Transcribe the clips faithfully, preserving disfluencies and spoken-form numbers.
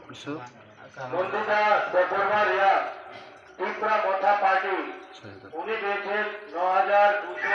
Nandita Debbarma Reang, Tipra Motha Party, উনি পেয়েছেন ন হাজার দুশো।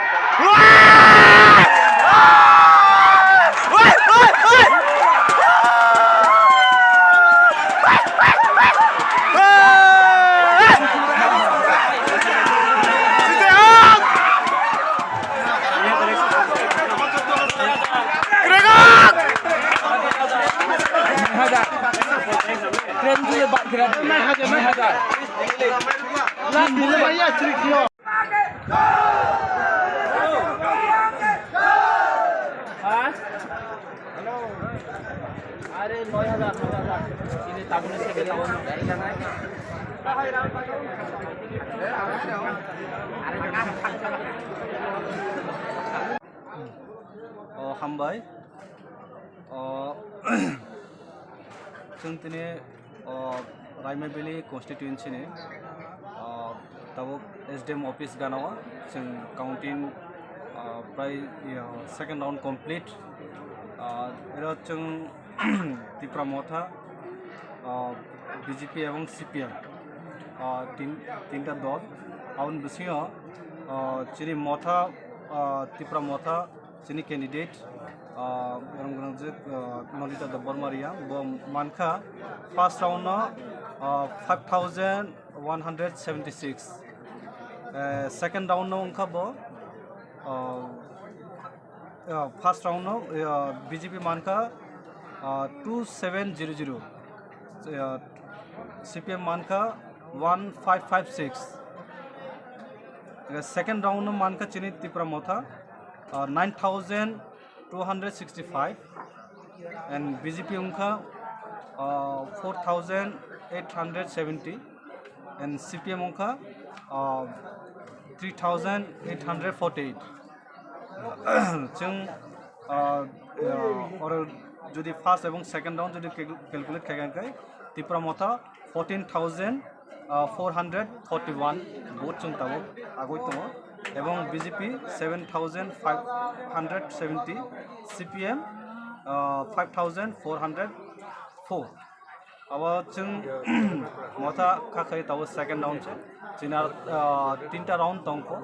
O hambai. O chwng tini, o, Raima Valley constituency ni, o, tabuk S D M office gana o chwng counting, o, prai, o, second round complete. O, ero chwng Tipra Motha, o, B J P ebong C P M, o, tin, tinta dol. Aboni bisingo, o, chini Motha, o, Tipra Motha, chini candidate, ah, rang gwnang je, ah, Nandita Debbarma Reang, bo mankha first round no, ah, five thousand one hundred seventy six. Eh, second round no wngkha bo, ah, ah, first round no, ah, B J P mankha, ah, two seven zero zero. Ah, C P M mankha one five five six. Second round no mankha chini Tipra Motha, uh, nine thousand two hundred sixty-five, and B J P wngkha, uh, four thousand eight hundred seventy, and C P M wngkha, uh, three thousand eight hundred forty-eight. Chwng, uh, uh, oro jodi first ebong second round jodi cal-, calculate khaikha hwnkhe Tipra Motha fourteen thousand four hundred forty-one vote chwng tabuk agoi tongo, ebong B J P seven thousand five hundred seventy, C P M, uh, five thousand four hundred four. Abo chwng Motha kha khai tabuk second round se. Chini, uh, tinta round tongkho,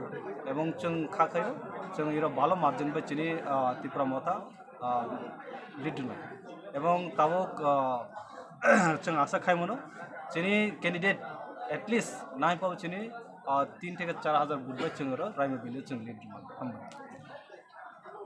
ebong chwng kha khaio, chwng iro bhalo margin bai chini, uh, Tipra Motha ah, lead rwnai. Ebong tabuk, ah, chwng asa khai mano, chini candidate at least nine pabo chini, ah, tin theke char hajar vote bai chwng oro Raima Valley chwng lead rwmani. Hambai.